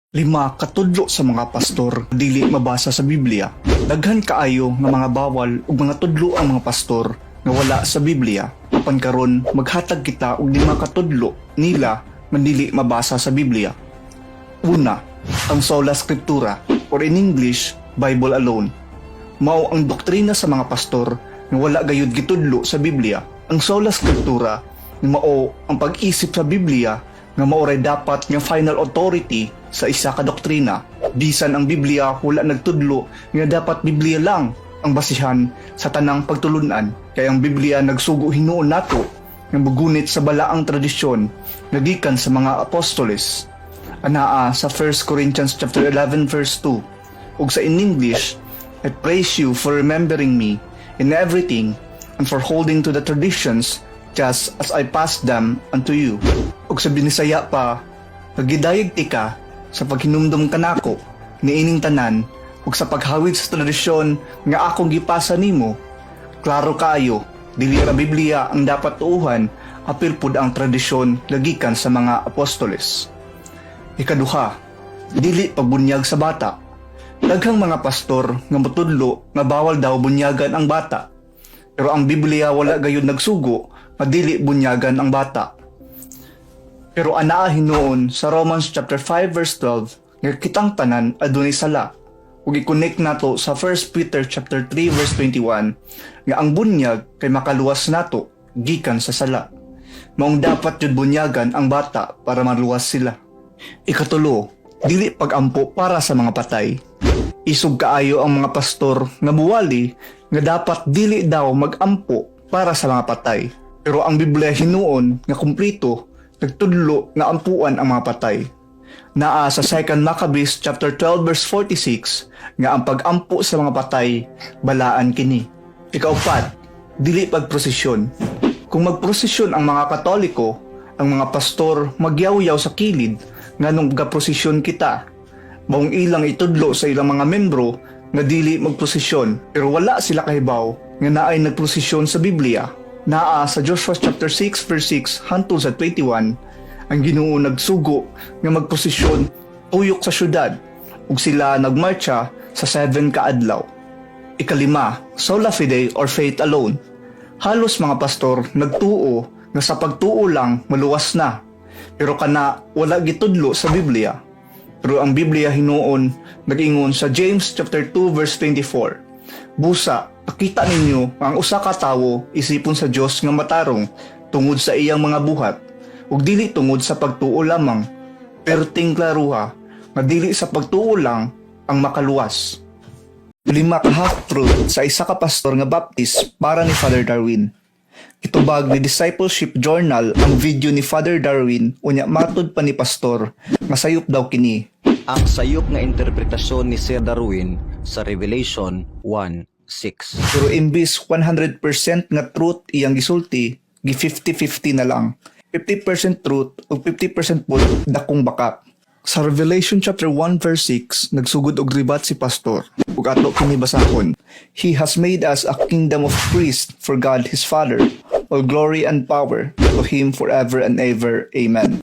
Lima katudlo sa mga pastor dili mabasa sa Biblia. Daghan kaayo nga mga bawal ug mga tudlo ang mga pastor nga wala sa Biblia. Apan karon maghatag kita og lima ka tudlo nila nga dili mabasa sa Biblia. Una, ang sola scriptura, or in English, Bible alone. Mao ang doktrina sa mga pastor nga wala gayud gitudlo sa Biblia. Ang sola scriptura mao ang pag-isip sa Biblia nga mao ray dapat nga final authority sa isa ka doktrina. Bisan ang Biblia wala nagtudlo nga dapat Biblia lang ang basihan sa tanang pagtulunan. Kay ang Biblia nagsugo hinuon nato nga mugunit sa balaang tradisyon nga gikan sa mga apostoles. Anaa sa 1 Corinthians chapter 11 verse 2 ug sa in English, "I praise you for remembering me in everything and for holding to the traditions just as I passed them unto you." Ug sa Binisaya pa, "Nagidayeg tika sa paghinumdum kanako niining tanan ug sa paghawid sa tradisyon nga akong gipasa nimo." Klaro kaayo, dili ra Biblia ang dapat tuuhan, apil pud ang tradisyon nga gikan sa mga apostoles. Ikaduha, dili pagbunyag sa bata. Daghang mga pastor nga motudlo nga bawal daw bunyagan ang bata. Pero ang Biblia wala gayud nagsugo nga dili bunyagan ang bata. Pero anaa hinuon sa Romans chapter 5 verse 12 nga kitang tanan adunay sala. Ug i-connect nato sa 1 Peter chapter 3 verse 21 nga ang bunyag kay makaluwas nato gikan sa sala. Maong dapat jud bunyagan ang bata para maluwas sila. Ikatulo, dili pagampo para sa mga patay. Isog kaayo ang mga pastor nga muwali nga dapat dili daw magampo para sa mga patay. Pero ang Biblia hinuon nga kumplito nagtudlo nga ampuan ang mga patay. Naa sa 2 Maccabees chapter 12 verse 46 nga ang pagampo sa mga patay balaan kini. Ikaupat, dili pagprosesyon. Kung magprosesyon ang mga Katoliko, ang mga pastor magyawyaw sa kilid nganong gaprosesyon kita. Maong ilang itudlo sa ilang mga membro nga dili magprosesyon, pero wala sila kahibaw nga naay nagprosesyon sa Biblia. Naa sa Joshua chapter 6 verse 6 hangtod sa 21, ang Ginoo nagsugo nga magprosesyon tuyok sa syudad ug sila nagmarcha sa 7 ka adlaw. Ikalima, sola fide or faith alone. Halos mga pastor nagtuo nga sa pagtuo lang maluwas na. Pero kana wala gitudlo sa Biblia. Pero ang Biblia hinuon nag-ingon sa James chapter 2 verse 24, "Busa nakita ninyo nga ang usa ka tawo isipon sa Dios nga matarong tungod sa iyang mga buhat ug dili tungod sa pagtuo lamang." Perting klaruha nga dili sa pagtuo lang ang makaluwas. Lima ka half-truth sa isa ka pastor nga Baptist para ni Father Darwin. Itubag ni Discipleship Journal ang video ni Father Darwin, unya matud pa ni pastor nga sayop daw kini. Ang sayop nga interpretasyon ni Sir Darwin sa Revelation 1:6. Pero imbis 100% nga truth iyang gisulti, gi 50-50 na lang. 50% truth ug 50% pod dakong bakak. Sa Revelation chapter 1 verse 6, nagsugod og rebat si pastor. Ug ato kini basahon. "He has made us a kingdom of priests for God his Father. All glory and power to him forever and ever. Amen."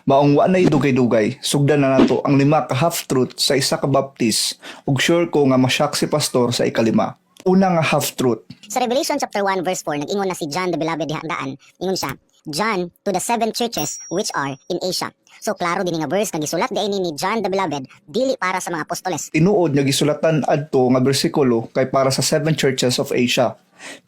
Maong wa nay dugay-dugay, sugdan na nato ang lima ka half-truth sa isa ka Baptist ug sure ko nga ma-shock si pastor sa ikalima. Una nga half-truth. Sa Revelation chapter 1 verse 4, nag-ingon na si John the Beloved diha daan. Ingon siya, "John to the seven churches which are in Asia." So klaro din nga verse nga gisulat diay ni John the Beloved dili para sa mga apostoles. Tinuod nga gisulatan adto nga bersikulo kay para sa seven churches of Asia.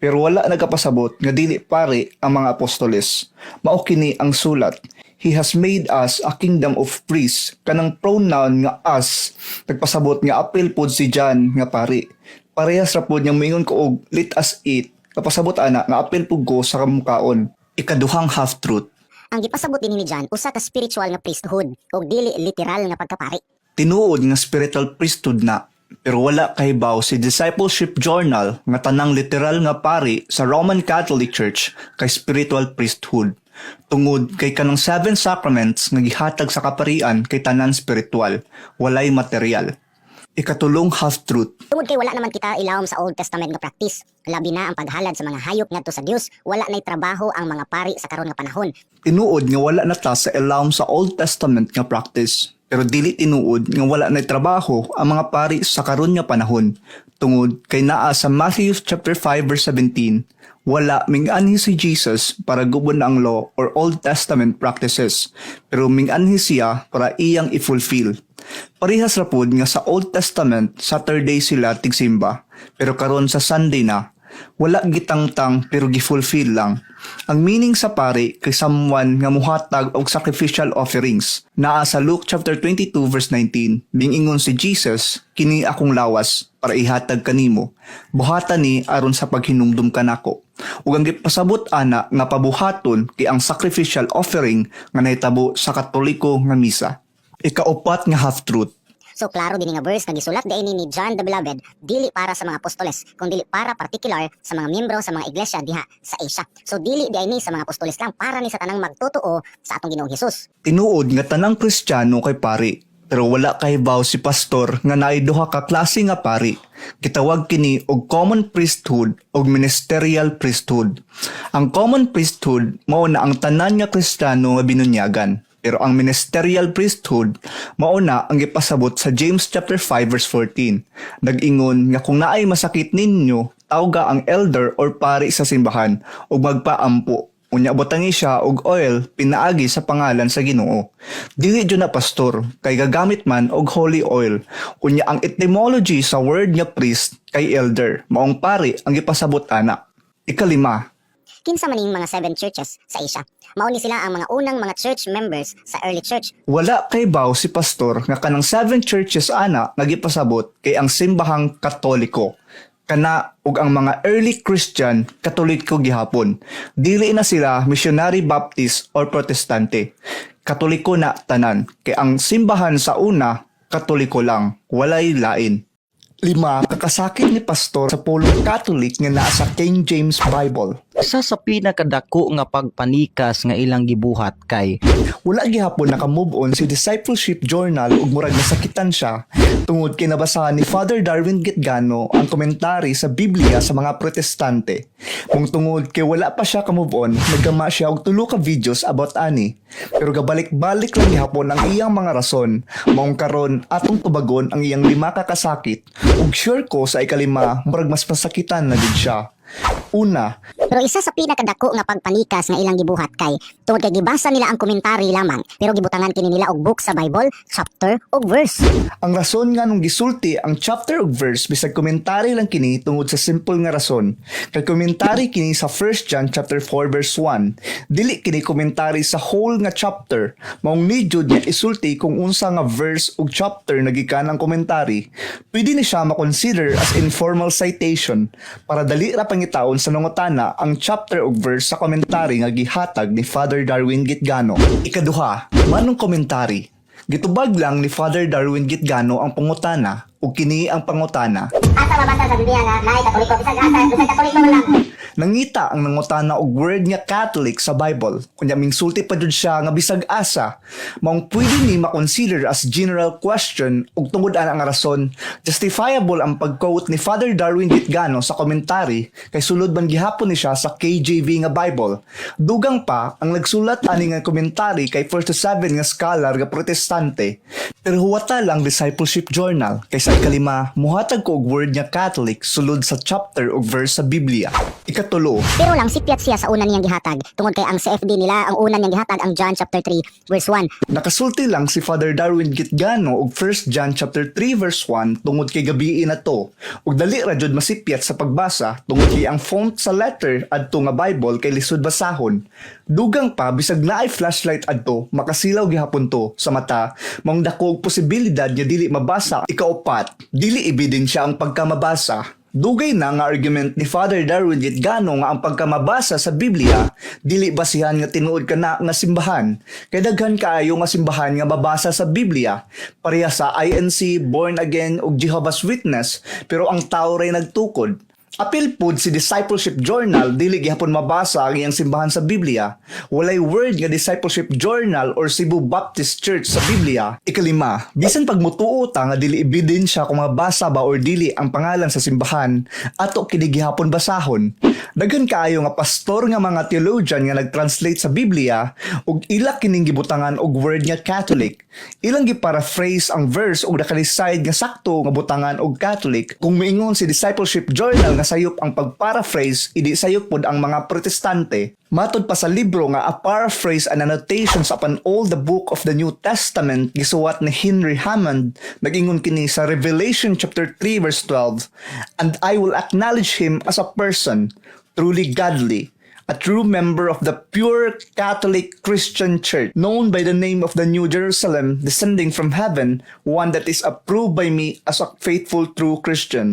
Pero wala nagapasabot nga dili pare ang mga apostoles. Mao kini ang sulat. "He has made us a kingdom of priests." Kanang pronoun nga "us" nagpasabot nga apil pod si John nga pari. Parehas ra pod nga moingon ko og "Let us eat." Kapasabot ana nga apil pud ko sa kamukaon. Ikaduhang half-truth. Ang gipasabot din ni John usa ka spiritual nga priesthood ug dili literal nga pagkapari. Tinuod nga spiritual priesthood na, pero wala kahibaw si Discipleship Journal nga tanang literal nga pari sa Roman Catholic Church kay spiritual priesthood. Tungod kay kanang seven sacraments nga gihatag sa kaparian kay tanan spiritual, walay material. Ikatulong half-truth. Tungod kay wala naman kita ilawom sa Old Testament nga practice. Labi na ang paghalad sa mga hayop ngadto sa Dios, wala nay trabaho ang mga pari sa karon nga panahon. Tinuod nga wala na ta sa ilawom sa Old Testament nga practice. Pero dili tinuod nga wala na trabaho ang mga pari sa karon nga panahon tungod kay naa sa Matthew chapter 5 verse 17, wala ming-anhi si Jesus para gubon ang law or Old Testament practices, pero ming-anhi siya para iyang i-fulfill. Parehas ra pod nga sa Old Testament, Saturday sila tigsimba, pero karon sa Sunday na. Wala gitangtang pero gifulfill lang. Ang meaning sa pari kay someone nga muhatag og sacrificial offerings. Naa sa Luke chapter 22 verse 19, mingingon si Jesus, "Kini akong lawas para ihatag kanimo. Buhata ni aron sa paghinumdum kanako." Ug ang gipasabot ana nga pabuhaton kay ang sacrificial offering nga nahitabo sa Katoliko nga misa. Ikaupat nga half-truth. So klaro din nga verse nga gisulat diay ni John the Beloved dili para sa mga apostoles, kung dili para particular sa mga miyembro sa mga iglesia diha sa Asia. So dili diay ni sa mga apostoles lang, para ni sa tanang magtotoo sa atong Ginoong Hesus. Tinuod nga tanang Kristiyano kay pari, pero wala kahibaw si pastor nga naay duha ka klase nga pari. Gitawag kini og common priesthood ug ministerial priesthood. Ang common priesthood mao na ang tanan nga Kristiyano nga binunyagan. Pero ang ministerial priesthood mao na ang gipasabot sa James chapter 5 verse 14. Nag-ingon nga kung naay masakit ninyo, tawga ang elder or pari sa simbahan ug magpaampo. Unya butangi siya og oil pinaagi sa pangalan sa Ginoo. Dili jud na pastor kay gagamit man og holy oil. Unya ang etymology sa word nga priest kay elder, maong pari ang gipasabot ana. Ikalima, Kinsa man ning mga seven churches sa Asia? Mao ni sila ang mga unang mga church members sa early church. Wala kahibaw si pastor nga kanang seven churches ana nga gipasabot kay ang simbahang Katoliko. Kana ug ang mga early Christian, Katoliko gihapon. Dili na sila missionary Baptist or Protestante. Katoliko na tanan kay ang simbahan sa una Katoliko lang, walay lain. Lima, kakasakit ni pastor sa pulong Catholic nga naa sa King James Bible. Isa sa pinakadako nga pagpanikas nga ilang gibuhat kay Wala gihapon naka-move on si Discipleship Journal ug murag nasakitan siya tungod kay nabasahan ni Father Darwin Gitgano ang komentary sa Biblia sa mga Protestante. Kung tungod kay wala pa siya ka-move on, naggama siya og tulo ka videos about ani. Pero gabalik-balik lang gihapon ang iyang mga rason. Maong karon atong tubagon ang iyang lima ka kasakit ug sure ko sa ikalima murag mas masakitan na gid siya. Una, Pero isa sa pinakadako nga pagpanikas nga ilang gibuhat kay tungod kay gibasa nila ang komentary lamang pero gibutangan kini nila og book sa Bible, chapter ug verse. Ang rason nga nung gisulti ang chapter ug verse bisag komentary lang kini tungod sa simple nga rason. Kay komentary kini sa 1 John chapter 4 verse 1. Dili kini komentary sa whole nga chapter. Maong ni jud niya isulti kung unsa nga verse ug chapter nagikan ang komentary. Pwede ni siya ma-consider as informal citation para dali ra pangitaon sa nangutana ang chapter ug verse sa komentary nga gihatag ni Father Darwin Gitgano. Ikaduha, manong komentary? Gitubag lang ni Father Darwin Gitgano ang pangutana ug kini ang pangutana. Asa mabasa sa Biblia nga naay Katoliko? Bisag asa, bisag Katoliko man lang. Nangita ang nangutana og word nga Catholic sa Bible. Unya mingsulti pa jud siya nga bisag asa. Maong pwede ni ma-consider as general question ug tungod ana nga rason, justifiable ang pag-quote ni Father Darwin Gitgano sa komentary kay sulod man gihapon ni siya sa KJV nga Bible. Dugang pa, ang nagsulat ani nga komentary kay 4 to 7 nga scholar nga Protestante. Pero huwata lang Discipleship Journal kay sa ikalima, muhatag ko og word nga Catholic sulod sa chapter ug verse sa Biblia. Ikatulo, Pero lang sipyat siya sa una niyang gihatag tungod kay ang CFD nila, ang una niyang gihatag ang John chapter 3 verse 1. Nakasulti lang si Father Darwin Gitgano og 1 John chapter 3 verse 1 tungod kay gabii na to. Ug dali ra jud masipyat sa pagbasa tungod kay ang font sa letter adto nga Bible kay lisod basahon. Dugang pa, bisag naay flashlight adto, makasilaw gihapon to sa mata, maong dako og posibilidad nga dili mabasa. Ikaupat, dili ebidensya ang pagkamabasa. Dugay na nga argument ni Father Darwin Gitgano nga ang pagkamabasa sa Biblia dili basihan nga tinuod ka na nga simbahan. Kay daghan kaayo nga simbahan nga mabasa sa Biblia, pareha sa INC, Born Again ug Jehovah's Witness, pero ang tao ray nagtukod. Apil pud si Discipleship Journal, dili gihapon mabasa ang iyang simbahan sa Biblia. Walay word nga Discipleship Journal or Cebu Baptist Church sa Biblia. Ikalima, bisan pag mutuo ta nga dili ebidensya kung mabasa ba or dili ang pangalan sa simbahan, ato kini gihapon basahon. Daghan kaayo nga pastor nga mga theologian nga nag-translate sa Biblia ug ila kining gibutangan og word nga Catholic. Ilang gi-paraphrase ang verse ug naka-decide nga sakto nga butangan og Catholic. Kung miingon si Discipleship Journal nga sayop ang pag-paraphrase, idi sayop pod ang mga Protestante. Matod pa sa libro nga A Paraphrase and Annotations upon All the Book of the New Testament gisuwat ni Henry Hammond, nag-ingon kini sa Revelation chapter 3 verse 12, "And I will acknowledge him as a person truly godly, a true member of the pure Catholic Christian Church, known by the name of the New Jerusalem descending from heaven, one that is approved by me as a faithful true Christian."